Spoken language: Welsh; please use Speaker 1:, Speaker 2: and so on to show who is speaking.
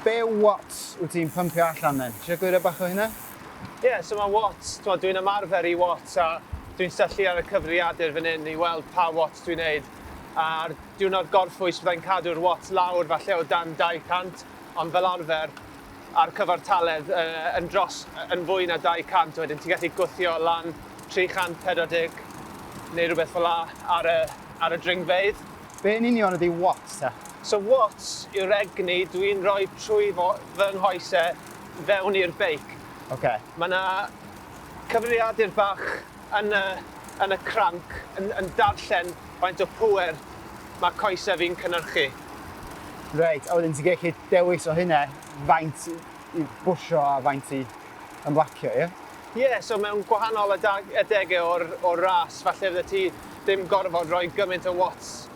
Speaker 1: Be watts wyt ti'n pympio allan then? Tisio egluro bach o hynna?
Speaker 2: Ie, yeah, so mae watts, t'mod, dwi'n ymarfer i watts a dwi'n syllu ar y cyfrifiadur fan hyn i weld pa watts dwi'n neud. A'r diwrnod gorffwys byddai'n cadw'r watts lawr falle o dan 200, ond fel arfer ar cyfartaledd uh, yn dros, yn fwy na 200, wedyn ti'n gallu gwthio lan 340 neu rhywbeth fel 'a ar y dringfeydd.
Speaker 1: Be yn union ydi watts ta?
Speaker 2: So watts yw'r egni dwi'n rhoi trwy fy nghoesau fewn i'r beic. Mae yna cyfrifiadur bach yn y cranc yn darllen faint o pŵer mae coesau fi'n cynhyrchu.
Speaker 1: Reit, a wedyn ti'n gallu dewis o hynna faint i bwsio a faint i ymlacio, ie?
Speaker 2: Ie, yeah, so mewn gwahanol adegau o'r ras, falle fydde ti ddim gorfod rhoi gymaint o watts.